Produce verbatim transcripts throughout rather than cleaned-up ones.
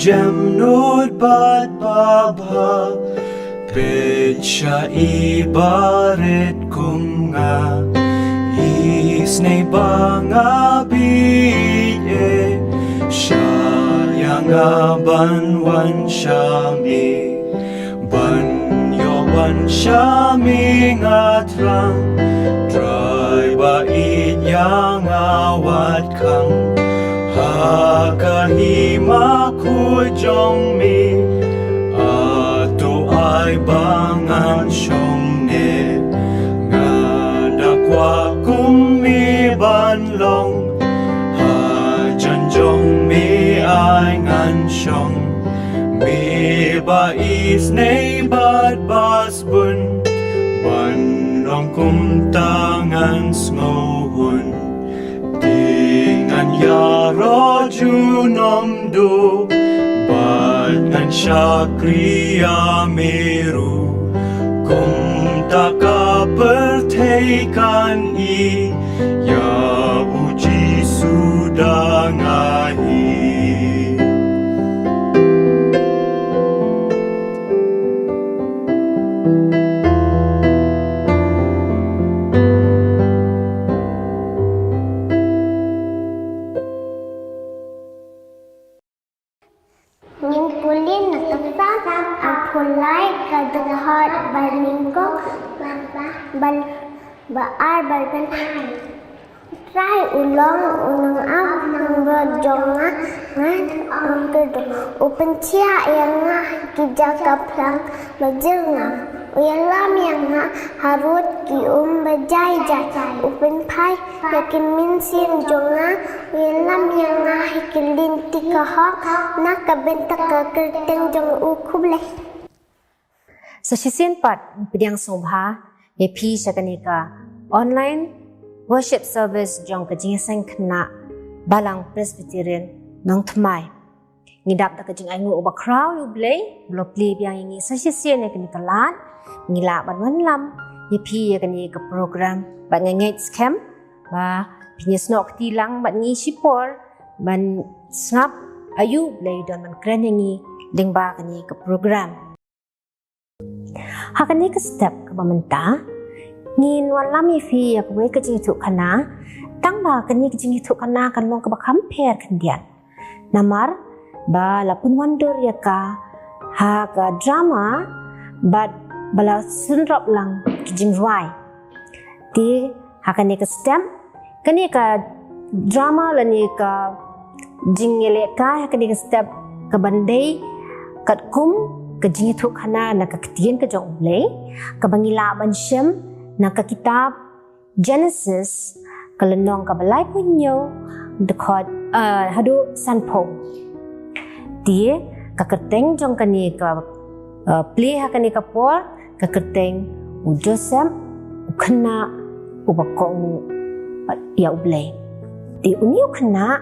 Jem nud bad babha, peit sha i barit kum nga. Isynei ba nga bit e, shah ïa nga ban wan sha me. Ban ïoh wan sha me nga thrang, Trai ba ïeit ïa nga wat khang. Ha ka hima khuid jong me, atu ai ba ngan shong ne. Nga da kwah kum me ban long, hajan jong me ai ngan shong. Me ba isynei bad ba sbun, ban long kumta ngan sngewhun. Te ngan ïaroh junom duh, bad ngan shakri ïa me ruh. Kumta ka pyrthei kan i, ïa u Jisu da nga hi. Ngin pule na ka Salm arphew lai, ka dkhot ba nyngkong bad ba ar bad ba lai. Trai u long u nongap nongbrot jong nga, nga ong kyrduh. U pynthiah ïa nga ha ki jaka phlang ba jyrngam. U ïalam ïa nga harud ki um ba jai jai. U pynphai ïa ki mynsiem jong nga. U ïalam ïa nga ha ki lynti ka hok, na ka bynta ka kyrteng jong u. Khublei. Sa shisien pat, pdiang sngewbha ïa phi sha kane ka online worship service jong ka Jingïaseng Khynnah Balang Presbyterian Nongthymmai. Ngi dap da ka jingainguh uba khraw ïa U Blei ba u la plie biang ïa ngi sa shisien ïa kane ka lad. Ngi lah ban wanlam ïa phi ïa kane ka program, bad nga ngeit skhem ba phin ïasnoh kti lang bad ngi shipor ban sngap aïu U Blei u don ban kren ïa ngi lyngba kane ka program. Ha kane ka step kaba mynta, ngin wanlam ïa phi ïa kawei ka jingïathuhkhana, tang ba kane ka jingïathuhkhana kan long kaba kham pher khyndiat. Namar ba la pynwandur ïa ka ha ka drama, bad ba la synrop lang ki jingrwai. Te ha kane ka step, kane ka drama lane ka jingïalehkai ha kane ka step ka ban dei katkum ka jingïathuhkhana na ka ktien ka jong U Blei, kaba ngi lah ban shem na ka kitab Genesis, ka lynnong kaba laiphew hynñiew, dkhot, eh, haduh sanphew. Te ka kyrteng jong kane ka, eh, plie ha kane ka por, ka kyrteng U Joseph, u khynnah uba kohnguh ïa U Blei. Te une u khynnah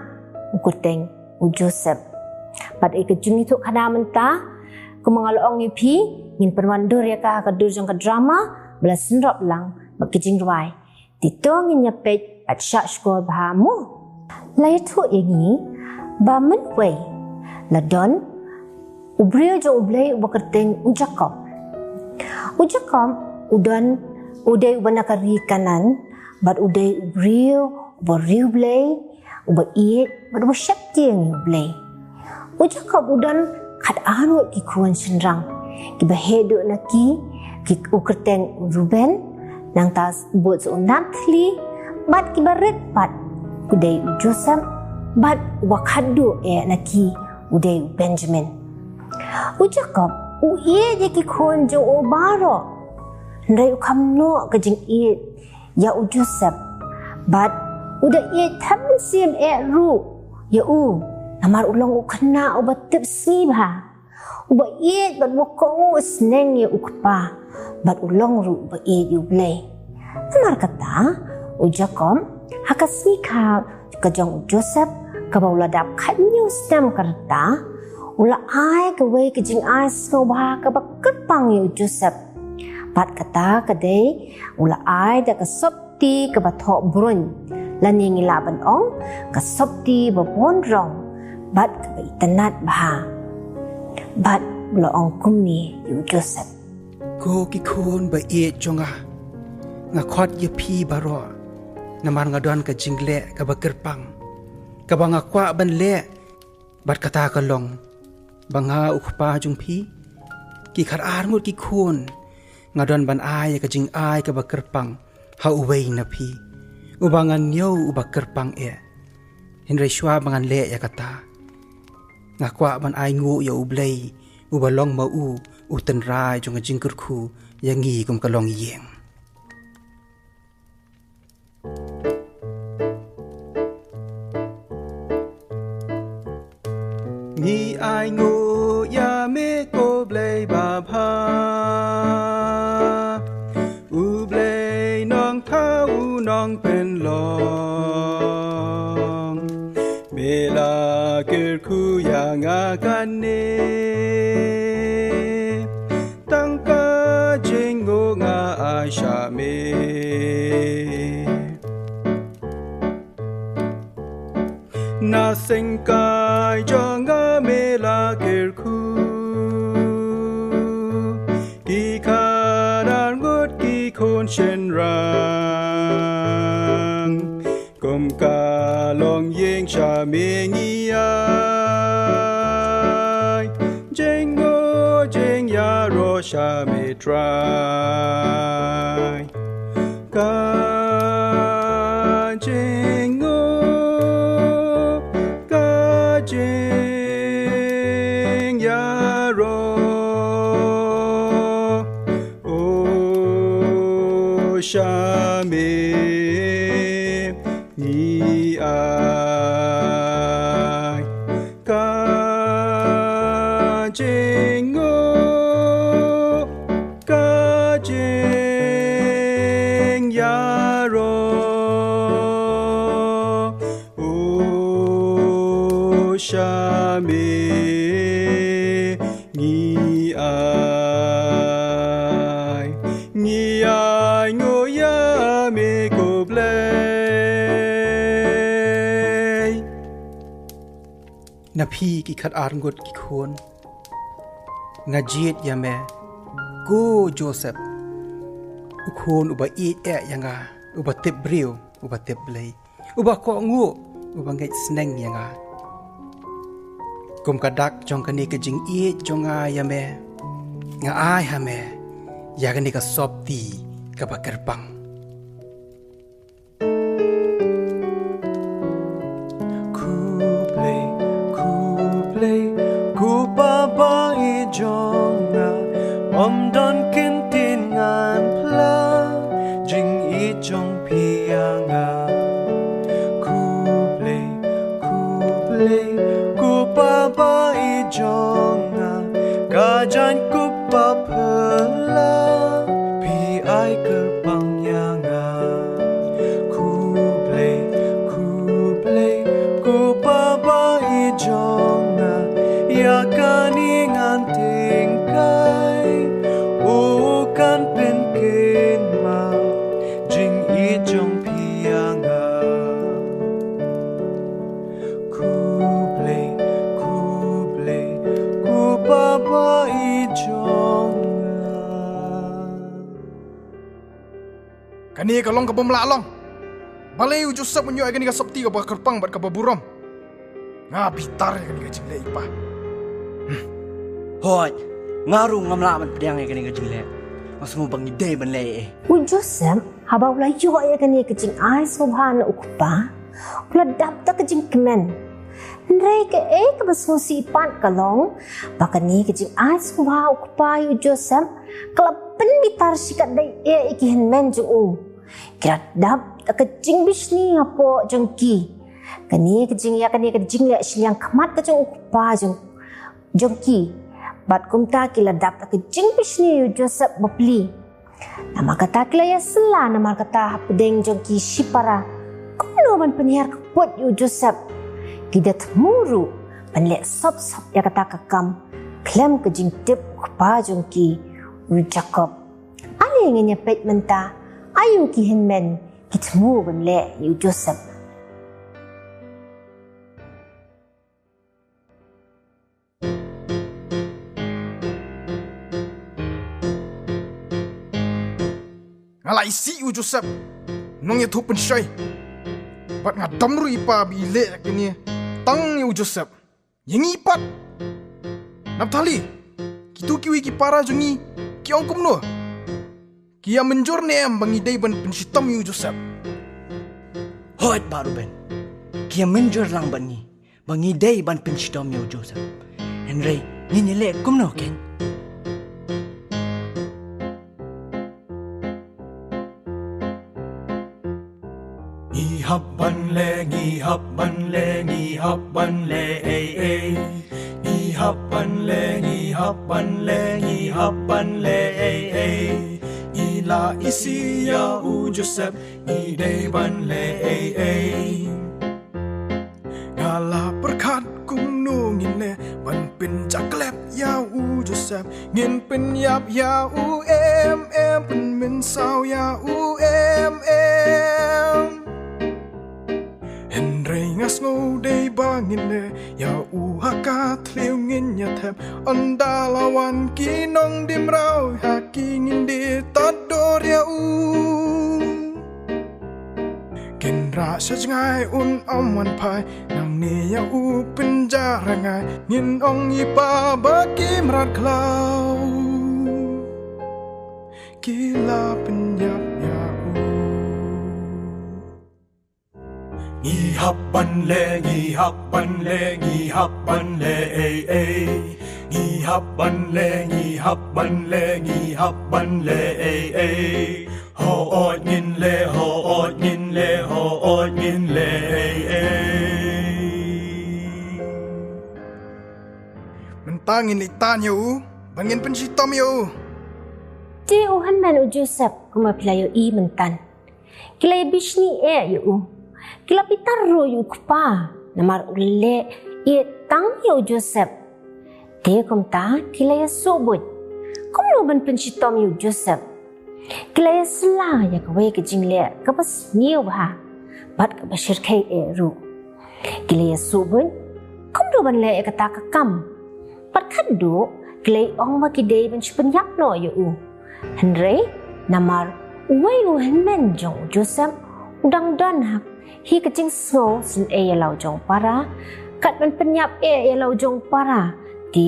u kyrteng U Joseph. Bad ïa ka jingïathuhkhana mynta, kumba nga la ong ïa phi, ngin pynwandur ïa ka ha ka dur jong ka drama ba la synrop lang bad ki jingrwai. Te to ngin ïa peit bad shah shkor bha mo. La ïathuh ïa ngi ba mynwei la don u briew jong U Blei uba kyrteng u Jakob. U Jakob u don, u dei uba na ka ri Kanaan, bad u dei u briew uba riewblei, uba ïeit bad uba sheptieng ïa U Blei. U Jakob u don khatar ngut ki khun shynrang, kiba heh duh na ki, ki u kyrteng u Ruben, nangta bud sa u Naphtali, bad kiba rit pat u dei u Joseph, bad uba khatduh eh na ki u dei u Benjamin. U Jakob u ïeit ïa ki khun jong u baroh, hynrei u kham noh ka jingïeit ïa u Joseph. Bad u da ïeit thep mynsiem eh ruh ïa u, namar u long u khynnah uba tipsngi bha, uba ïeit bad uba kohnguh sneng ïa u kpa, bad u long ruh uba ïeit ïa U Blei. Namar kata, u Jakob, ha ka sngi kha ka jong u Joseph, kaba u la dap khathynñiew snem ka rta, u la ai kawei ka jingai sngewbha kaba kyrpang ïa u Joseph. Bad kata ka dei, u la ai da ka sopti kaba thoh brun, lane ngi lah ban ong ka sopti ba bun rong, bad kaba itynnad bha. Bad u la ong kumne ïa u Joseph: Ko ki khun ba ïeit jong nga, nga khot ïa phi baroh namar nga don ka jingleh kaba kyrpang, kaba nga kwah ban leh. Bad kata ka long ba nga, u kpa jong phi, ki khatar ngut ki khun, nga don ban ai ïa ka jingai kaba kyrpang ha uwei na phi, uba ngan ñiew uba kyrpang eh. Hynrei shuwa ba ngan leh ïa kata, nga kwah ban ainguh ïa U Blei, uba long ma u u tynrai jong ka jingkyrkhu ïa ngi kum ka longïing. Ngi ainguh ïa me ko Blei babha, U Blei Nongthaw, U Nongpynlong. Me la kyrkhu ïa nga kane, tang ka jingnguh nga ai sha me. Na seng kai jong nga me la kyrkhu, ki khatar ngut ki khun shynrang, kum ka longïing sha me ngi ai jingnguh jingïaroh sha me Trai. Ka jingnguh, ka jingïaroh, oh, sha me ngi ai. Ka jingnguh, ka jingïaroh, oh, sha me ngi ai. Ngi ainguh ïa me ko Blei. Na phi ki khatar ngut ki khun, nga jied ïa me ko Joseph, u khun uba ïeit eh ïa nga, uba tip briew, uba tip Blei, uba kohnguh, uba ngeit sneng ïa nga. Kum ka dak jong kane ka jingïeit jong nga ïa me, nga ai ha me ïa kane ka sopti kaba kyrpang. Khublei, khublei, ko Baba ïeit jong nga, ym don kyntien ngan pla jingïeit jong phi ïa nga. Khublei, khublei, ko Baba ïeit jong nga, ka jaiñ ko Bapala, phi ai kyrpang ïa nga. Khublei, khublei, ko Baba ïeit jong nga, ïa kane ngan tyngkai, u kan pynkynmaw jingïeit jong phi ïa nga. Khublei, khublei, ko Baba ïeit jong nga. Kane ka long ka bym lah long. Balei u Joseph un ïoh ïa kane ka sopti kaba kyrpang bad kaba burom? Nga bitar ïa kane ka jingleh i pa. Hmm. Hooid, nga ruh ngam lah ban pdiang ïa kane ka jingleh. Nga sngew ba ngi dei ban leh ei ei. U Joseph, haba u la ïoh ïa kane ka jingai sngewbha na u kpa, u la dap da ka jingkmen. Hynrei kaei kaba sngewsih pat ka long ba kane ka jingai sngewbha u kpa ïa u Joseph ka la pynbitar shikatdei eh ïa ki hynmen jong u. Ki la dap da ka jingbishni hapoh jong ki. Kane ka jing, ïa kane ka jingleh shiliang khmat ka jong u kpa jong, jong ki. Bad kumta ki la dap da ka jingbishni ïa u Joseph bapli. Namar kata ki la ïasylla, namar kata hapdeng jong ki shipara kumno ban pynhiar kput ïa u Joseph. Ki da thmu ruh ban leh sop sop ïa kata ka kam khlem ka jingtip u kpa jong ki u Jakob. Ale ngin ïa peit mynta aïu ki hynmen ki thmu ban leh ïa u Joseph. Nga la isih ïa u Joseph, nongïathuh pynshoi. Bad nga dom ruh i pa ba i leh ïa kane tang ïa u Joseph. Ïa ngi pat, Naphtali, kito kiwei ki para jong ngi ki ong kumno? Ki ïa mynjur ne em ba ngi dei ban pynshitom ïa u Joseph? Hooid Bah Reuben, ki ïa mynjur lang bad ngi ba ngi dei ban pynshitom ïa u Joseph. Hynrei ngin ïa leh kumno kein? Ngi hap ban leh, ngi hap ban leh, ngi hap ban leh ei ei. Ngi hap ban leh, ngi hap ban leh, ngi hap ban leh ei ei. Ngi la isih ïa u Joseph, ngi dei ban leh ei ei. Nga la pyrkhat kumno ngin leh ban pynjaklep ïa u Joseph. Ngin pynïap ïa u em em, pynmynsaw ïa u em em. Hynrei nga sngew dei ba ngin leh ïa u ha ka thliew, ngin ïa thep ynda la wan ki nongdie mraw, ha ki ngin die tad dor ïa u. Kin rah sha jngai un ym wan phai, nangne ïa u pynjah rngai. Ngin ong i pa ba ki mrad khlaw ki la pynïap ïa u. Ngi hap ban leh, ngi hap ban leh, ngi hap ban leh ei ei. Ngi hap ban leh, ngi hap ban leh, ngi hap ban leh ei ei. Hooid ngin leh, hooid ngin leh, hooid ngin leh ei ei. Mynta ngin leit tan ïa u ba ngin pynshitom ïa u. Te u hynmen u Joseph, kumba phi la ïohi mynta, ki la ïa bishni eh ïa u. Ki la bitar ruh ïa u kpa namar u leh ïeit tang ïa u Joseph. Te kumta ki la ïa suhbuit kumno ban pynshitom ïa u Joseph. Ki la ïa sla ïa kawei ka jingleh kaba sniew bha bad kaba shyrkhei eh ruh. Ki la ïa suhbuit kumno ban leh ïa kata ka kam. Bad khadduh ki la ïa ong ba ki dei ban shu pynïap noh ïa u. Hynrei namar uwei u hynmen jong u Joseph u dang don ha hi ka jingsngew sngewsih ïa la u jong para, kat ban pynïap eh ïa la u jong para, te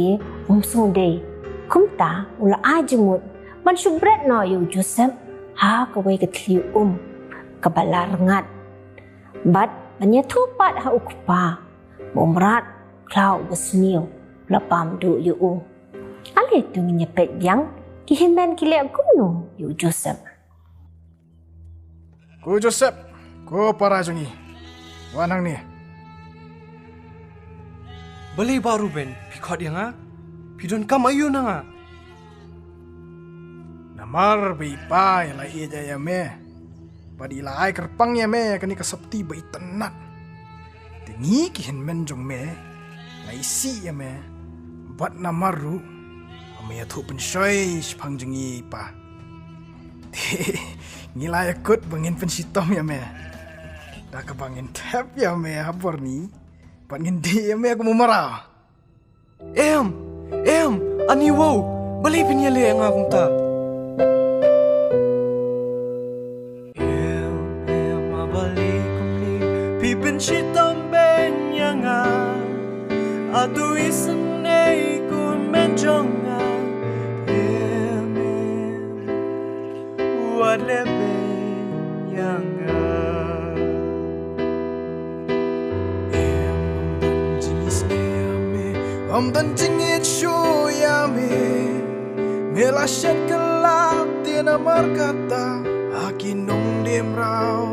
um sngewdei. Kumta u la ai jingmut ban shu bret noh ïa u Joseph ha kawei ka thliew um kaba la rngat. Bad ban ïathuh pat ha u kpa ba u mrad khlaw ba sniew u la bam duh ïa u. Ale to ngin ïa peit biang ki hynmen ki leh kumno ïa u Joseph. Ko Joseph, ko para jong ngi, wan hangne. Balei Bah Reuben phi khot ïa nga? Phi donkam aïu na nga? Namar ba i pa i la ïeit ïa me bad i la ai kyrpang ïa me ïa kane ka sopti ba itynnad. Te ngi ki hynmen jong me la isih ïa me bad namar ruh ba me ïathuh pynshoi shaphang jong ngi i pa. Te ngi la ïakut ba ngin pynshitom ïa me da kaba ngin thep ïa me ha bor ni bad ngin dih ïa me kum u mraw. Em, em, ani wow, balei phin ïaleh ïa nga kumta? Em, em, a balei kumne phi pynshitom beiñ ïa nga? Atu isynei kumne jong nga. Em, em. Wat leh beiñ ïa nga. Em, ym don jingisynei ïa me, ym don jingisynei ïa me. Me la shet kylla te namar kata ha ki nongdie mraw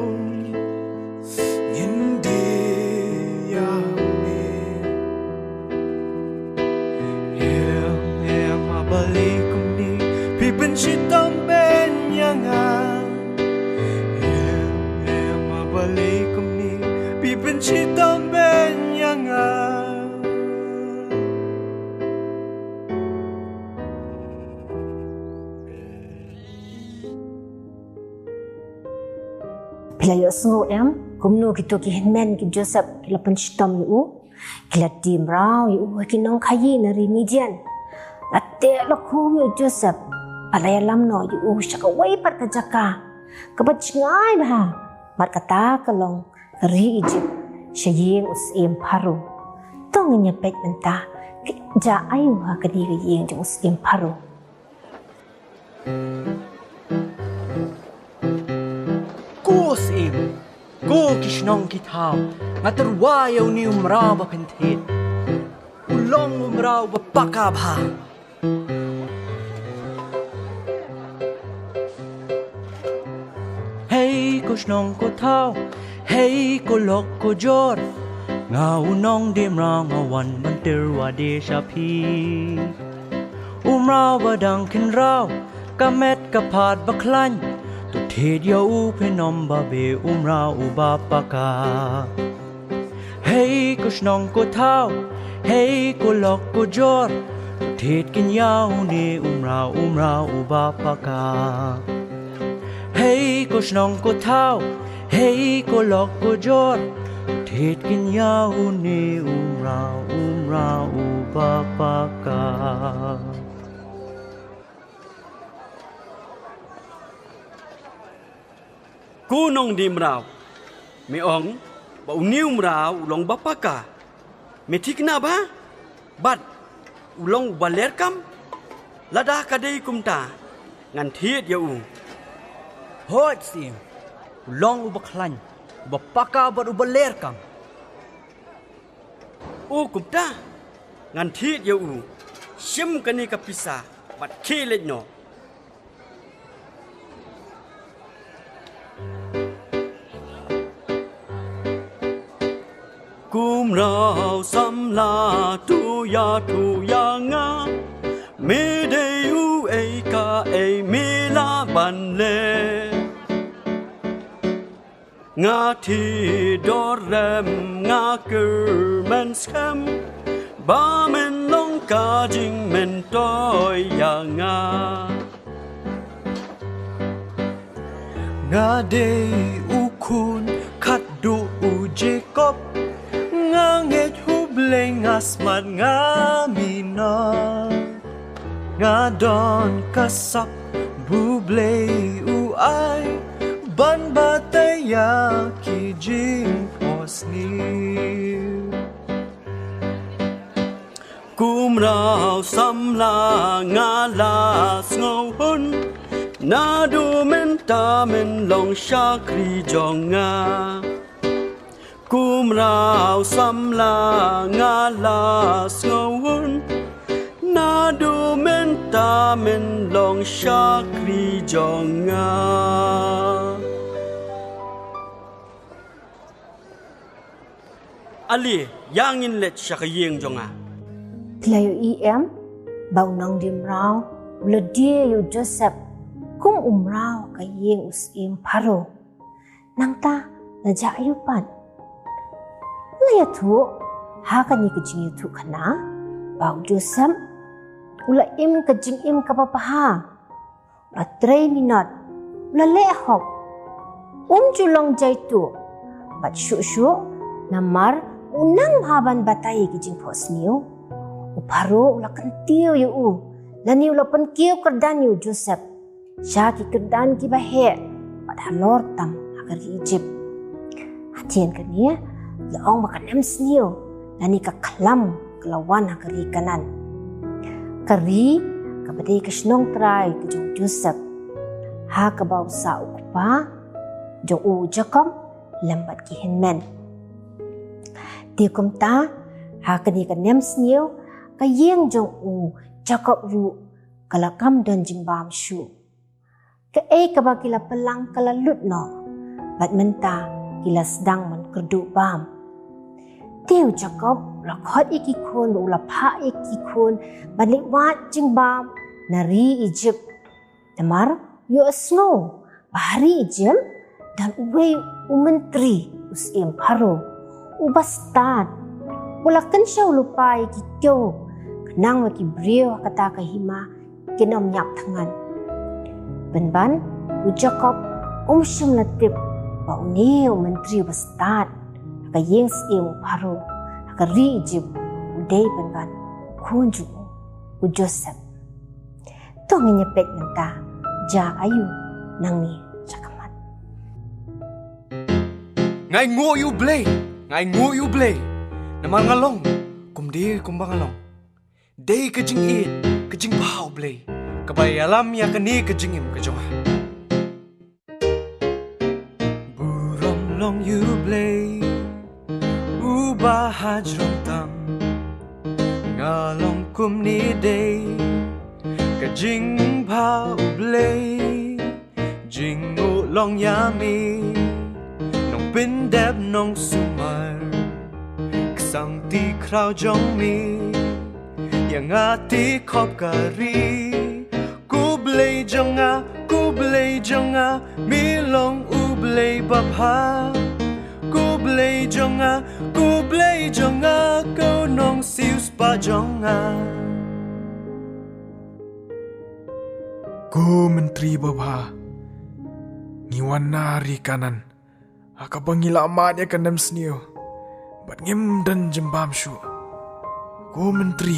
ngin die ïa me. Em, em, a balei kumne phi pynshitom beiñ ïa nga? Em, em, a balei kumne phi pynshitom beiñ ïa nga? Phi la ïohsngew em kumno kito ki hynmen ki Joseph ki la pynshitom ïa u? Ki la die mraw ïa u ha ki nongkhaïi na ri Midian. La teh la khum ïa u Joseph bad la ïalam noh ïa u sha kawei pat ka jaka. Kaba jngai bha bad kata ka long ka ri Ijipt, sha ïing u syiem Pharaoh. To ngin ïa peit mynta ka jia aiu ha kane ka ïing jong u syiem Pharaoh. Ko syiem, ko ki shnong ki thaw, nga tyrwa ïa une u mraw ba phin thied. U long u mraw ba paka bha. Hei ko shnong ko thaw, hei ko lok ko jor, nga u nongdie mraw nga wan ban tyrwa die sha phi. U mraw ba dang khynraw, ka met ka phad ba khlaiñ, to thied ïa u phin ym babe, u mraw uba paka. Hei ko shnong ko thaw, hei ko lok ko jor, to thied kin ïa une u mraw, u mraw uba paka. Hei ko shnong ko thaw, hei ko lok ko jor, to thied kin ïa une u mraw, u mraw uba paka. Ko nongdie mraw, me ong ba une u mraw u long ba paka. Me thikna bha, bad u long uba ler kam. Lada ka dei kumta, ngan thied ïa u. Hooid syiem, u long uba khlaiñ, uba paka bad uba ler kam. O kumta, ngan thied ïa u. Shim kane ka pisa bad khie leit noh. Ko mraw samla, to ïathuh ïa nga, me dei uei kaei me lah ban leh. Nga thied dorem, nga kyrmen skhem ba men long ka jingmyntoi ïa nga. Nga dei u khun khatduh u Jakob, nga ngeit ha U Blei, nga smat, nga minot. Nga don ka sap ba U Blei u ai ban batai ïa ki jingphohsniew. Ko mraw samla, nga la sngewhun, naduh mynta men long shakri jong nga. Ko mraw samla, nga la sngewhun, naduh mynta men long shakri jong nga. Ale, ïa ngin leit sha ka ïing jong nga. Phi la ïohi em ba u nongdie mraw u la die ïa u Joseph kum u mraw ka ïing u syiem Pharaoh? Nangta la jia aiu pat? La ïathuh ha kane ka jingïathuhkhana ba u Joseph u la im ka jingim kaba bha, u la trei minot, u la leh hok. Um ju long jaituh bad shuh shuh, namar u nang bha ban batai ïa ki jingphohsniew. U Pharaoh u la kyntiew ïa u, lane u la pynkiew kyrdan ïa u Joseph sha ki kyrdan kiba heh bad halor tam ha ka ri Ijipt. Hadien kane la ong ba ka nemsniew lane ka khlam ka la wan ha ka ri Kanaan, ka ri kaba dei ka shnong trai ka jong u Joseph, ha kaba u sah u kpa jong u, u Jakob, lem bad ki hynmen. Te kumta, ha kane ka nemsniew, ka ïing jong u Jakob ruh ka la kam don jingbam shuh. Kaei kaba ki la pynlang ka la lut noh, bad mynta ki la sdang ban kyrduh bam. Te u Jakob u la khot ïa ki khun, u la phah ïa ki khun ban leit wad jingbam na ri Ijipt. Namar u ïohsngew ba ha ri Ijipt don uwei u myntri u syiem Pharaoh, uba stad, u la kynshew lypa ïa ki kew khnang ba ki briew ha kata ka hima kin ym ñiap thngan. Pynban, u Jakob um shym la tip ba une u myntri uba stad ha ka ïing syiem u Pharaoh ha ka ri Ijipt u dei pynban khun jong u, u Joseph. To ngin ïa peit mynta, jia aiu nangne shakhmat. Nga ainguh ïa U Blei, nga ainguh ïa U Blei. Namar nga long kumdei kumba nga long. Dei ka jingïeit, ka jingbha U Blei, kaba ïalam ïa kane ka jingim ka jong nga. Burom long ïa U Blei, uba ha jrong tam. Nga long kumne dei ka jingbha U Blei. Jingnguh long ïa me, nongpyndep nongsumar. Ka sangti khraw jong me, ïa nga te khop ka ri. Ko Blei jong nga, ko Blei jong nga, me long U Blei babha. Ko Blei jong nga, ko Blei jong nga, ko nongsiewspah jong nga. Ko Myntri babha, ngi wan na ri Kanaan, ha kaba ngi la mad ïa ka nemsniew bad ngim don jingbam shuh. Ko Myntri,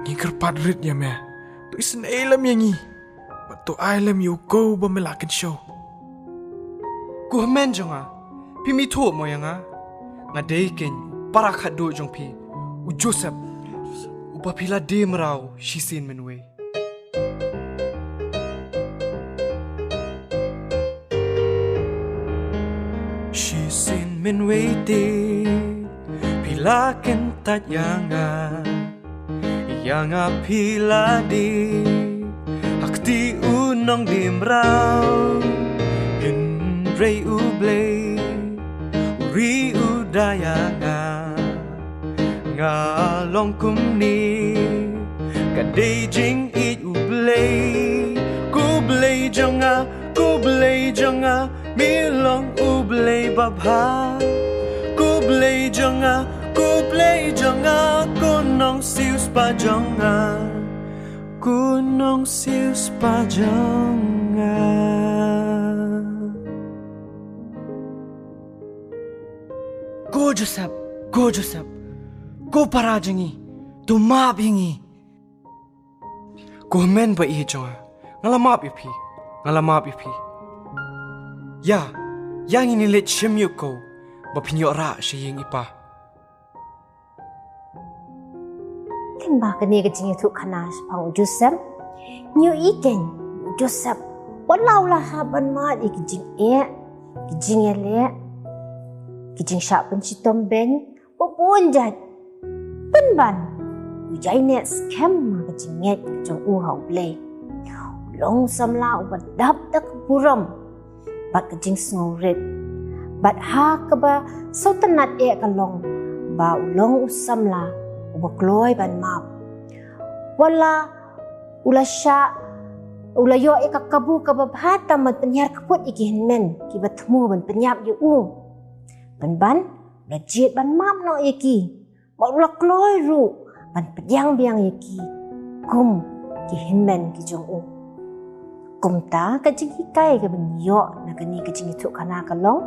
ngi kyrpad rit ïa me, to isynei lem ïa ngi bad to ai lem ïa u ko ba me la kynshew. Ko hynmen jong nga, phim ithuh mo ïa nga? Nga dei keiñ u para khadduh jong phi, u Joseph, uba phi la die mraw shisien mynwei. Shisien mynwei te phi la kyntait ïa nga, ïa nga phi la die ha kti u nongdie mraw. Hynrei U Blei u ri u da ïa nga. Nga long kumne, ka dei jingïeit U Blei. Ko Blei jong nga, ko Blei jong nga, me long U Blei babha. Ko Blei jong nga, ko Blei jong nga, ko nongsiewspah jong nga, ko nongsiewspah jong nga. Ko Joseph, ko Joseph, ko para jong ngi, to map ïa ngi. Ko hynmen ba ïeit jong nga, nga la map ïa phi, nga la map ïa phi. Ïa, ïa ngin ïa leit shim ïa u ko ba phin ïoh rah sha ïing i pa. Lyngba kane ka jingïathuhkhana shaphang u Joseph, ngi ïohi keiñ u Joseph, wat la u la hap ban mad ïa ki jingeh, ki jingïaleh, ki jingshah pynshitom beiñ, bun bun jait. Pynban u ïaineh skhem ha ka jingngeit ka jong u ha U Blei. U long u samla uba dap da ka burom bad ka jingsngewrit. Bad ha kaba sngewtynnat eh ka long ba u long u samla uba kloi ban map. Wat la u la shah, u la ïoh ïa ka kabu kaba bha tam ban pynhiar kput ïa ki hynmen kiba thmu ban pynïap ïa u. Pynban u la jied ban map noh ïa ki. Bad u la kloi ruh ban pdiang biang ïa ki kum ki hynmen ki jong u. Kumta ka jinghikai kaba ngi ïoh na kane ka jingïathuhkhana ka long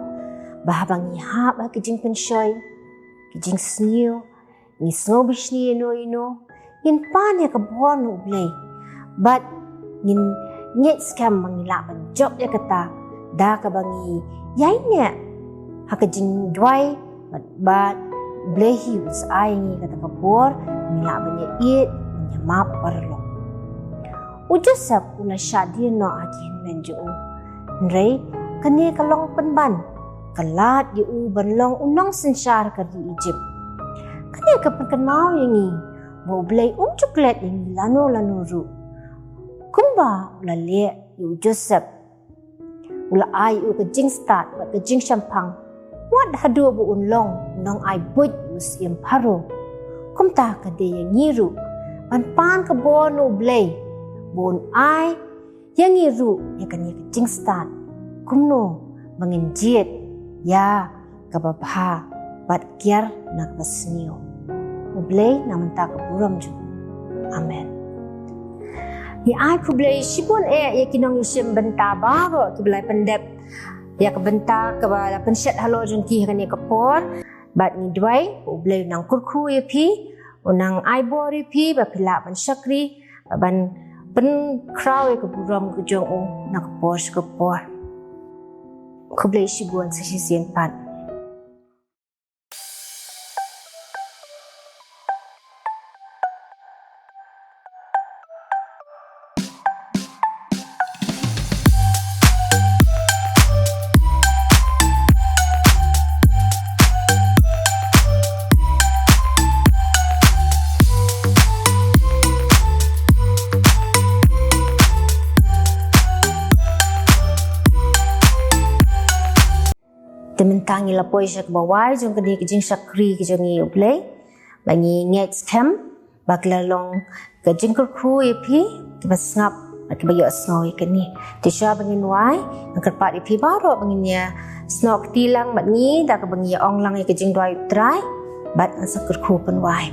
ba haba ngi hap ha ki jingpynshoi, ki jingsniew, ngi sngew bishni ïano ïano, ngin pan ïa ka bor na U Blei. Bad ngin ngeit skhem ba ngi lah ban jop ïa kata da kaba ngi ïaineh ha ka jingduwai, bad, bad U Blei hi un sa ai ïa ngi kata ka bor ngi lah ban ïaieit, ban ïamap paralok. U Joseph u la shah die noh ha ki hynmen jong u. Hynrei kane ka long pynban ka lad ïa u ban long u nongsynshar ka ri Ijipt. Kane ka pynkynmaw ïa ngi ba U Blei um ju klet ïa ngi lano lano ruh. Kumba u la leh ïa u Joseph, u la ai ïa u ka jingstad bad ka jingshemphang wat haduh ba un long u nongai buit ïa u syiem Pharaoh. Kumta ka dei ïa ngi ruh ban pan ka bor na U Blei ba un ai ïa ngi ruh ïa kane ka jingstad kumno ba ngin jied ïa kaba bha bad kiar na kaba sniew. U Blei na mynta ka burom jong u. Amen. Ngi ai khublei shibun eh ïa ki nongïashim bynta baroh kiba la pyndep ïa ka bynta kaba la pynshet halor jong ki ha kane ka por. Bad ngi duwai ba U Blei u nang kyrkhu ïa phi, u nang ai bor ïa phi ba phi lah ban shakri, ban pynkhraw ïa ka burom ka jong u na ka por sha ka por. Khublei shibun sa shisien pat. Te mynta ngi la poi sha kaba wai jong kane ka jingshakri ka jong ngi, ïa U Blei. Ba ngi ngeit skhem ba ka la long ka jingkyrkhu ïa phi kiba sngap bad kiba ïohsngew ïa kane. Te shuwa ba ngin wai, nga kyrpad ïa phi baroh ba ngin ïa snoh kti lang bad ngi da kaba ngi ïa ong lang ïa ka jingduwai U Trai bad ngan sa kyrkhu pynwai.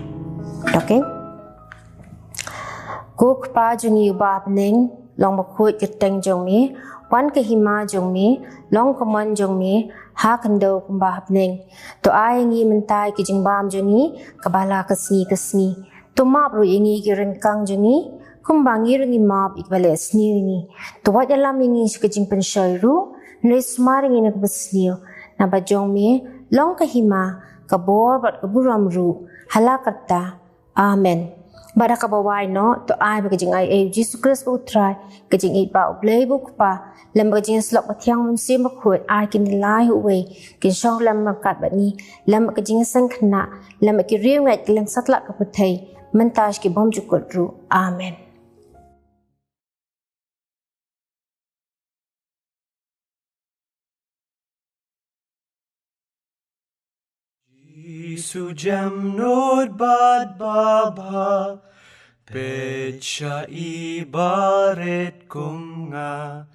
Okay. Ko Kpa jong ngi uba ha bneng, long bakhuid ka kyrteng jong me, wan ka hima jong me, long ka mon jong me ha khyndew kumba ha bneng. To ai ngi mynta ïa ka jingbam jong ngi kaba la ka sngi ka sngi. To map ruh ïa ngi ki ryngkang jong ngi, kumba ngi ruh ngi map ïa kiba leh sniew ïa ngi. To wat ïalam ïa ngi sha ka jingpynshoi ruh, hynrei sumar ïa ngi na kaba sniew. Naba jong me long ka hima, ka bor bad ka burom ruh, ha la karta. Amen. Bad ha kaba wai noh, to ai ba ka jingai ei U Jisu Khrist ba U Trai, ka jingïeit ba U Blei ba U Kpa, lem bad ka jingïasyllok ba thiang Mynsiem Bakhuid, ai kin ïalai ha uwei, kin shong lem ryngkat bad ngi, lem bad ka jingïaseng khynnah, lem bad ki riewngeit ki leng satlak ka pyrthei, mynta sha ki bymjukut ruh. Amen. Jisu jem nud bad babha, peit sha i barit kum nga.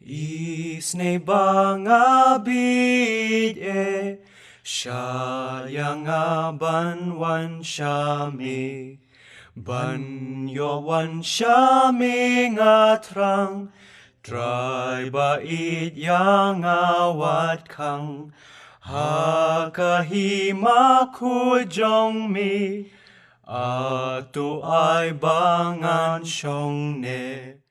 Isynei ba nga bit e, shah ïa nga ban wan sha me. Ban ïoh wan sha me nga thrang, Trai ba ïeit ïa nga wat khang. Ha ka hima khuid jong me, a to ai ba ngan shong ne.